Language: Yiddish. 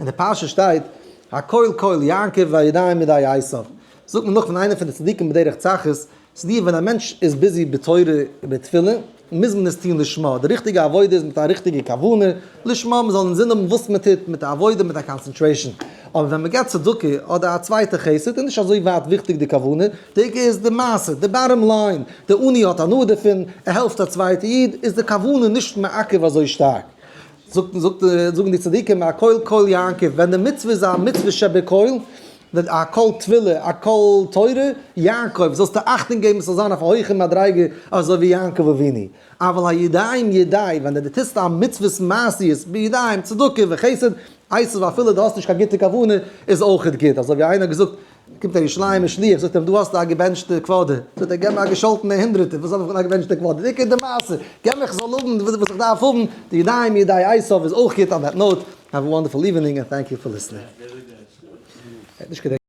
אין די פרשה שטייט הקול קול יעקב והידיים ידי עשיו. זאגט מען נאך פון איינער פון די צדיקים בדרך צחות, ס'די ווען א מענטש איז busy בתורה ובתפילה, מוז מען עס טון לשמה, די ריכטיגע עבודה איז מיט א ריכטיגע כוונה, לשמה, מען זאל אינזין האבן וואס מען טוט, מיט א עבודה, מיט א concentration. אבער ווען מען געבט צדקה אדער א צווייטע חסד איז נישט אזוי ווייט וויכטיג די כוונה, די עיקר איז די מעשה, די bottom line, די עני האט הנאה דערפון, ער העלפט א צווייטע איד, איז די כוונה נישט מעכב אזוי שטארק. זאגט זאגט זאגן די צדיקים הקול קול יעקב, ווען די מצוה איז א מצוה שבקול, א קול תפילה, א קול תורה, יעקב, זאלסטו אכטונג געבן ס'זאל זיין אויף א הויכע מדריגה אזוי ווי יעקב אבינו. אבל הידיים ידי, ווען דו טוסט א מצוות מעשיות בידיים, צדקה וחסד, עשו אפילו דו האסט נישט קיין גוטע כוונה, איז אויכעט גוט. אזוי ווי איינער האט געזאגט, קומט א ירושלימ'ער שליח, זאגט אים, דא האסטו א געבענטשטע קוואדער. זאגט ער, געב מיר א געשאלטענע הונדרעטער, וואס האב איך פון א געבענטשטע קוואדער? די עיקר איז די מעשה, געב מיר איך זאל האבן וואס איך דארף האבן, די ידיים ידי עשו איז אויך גוט. On that note, have a wonderful evening and thank you for listening. ער האט נישט געדענקט.